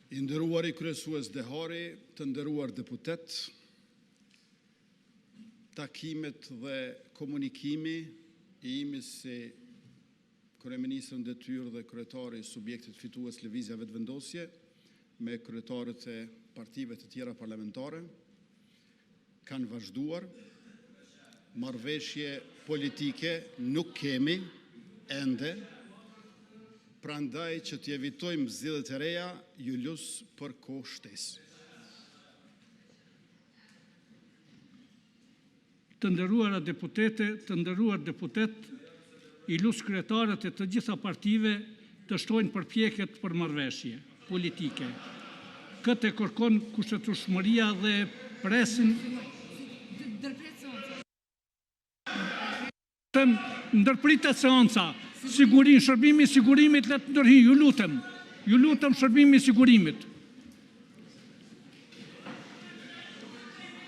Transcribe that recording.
I nderuar kryesues Dehari! Të nderuar deputetë, Takimet dhe komunikimi imi si kryeministër në detyrë dhe kryetar i subjektit fitues, Lëvizja Vetëvendosje, me kryetarët e partive të tjera parlamentare kanë vazhduar. Marrëveshje politike nuk kemi ende. Prandaj, që t'i evitojmë zgjedhjet e reja, ju lus për kohë shtesë. Të nderuara deputete, Të nderuar deputetë, I lus kryetarët e të gjitha partive të shtojnë përpjekjet për marrëveshje politike. Këtë e kërkon kushtetutshmëria dhe e presin... Ndërpritet seanca! Shërbimi i sigurimit le të ndërhyjë, ju lutem! Ju lutem, shërbimi i sigurimit!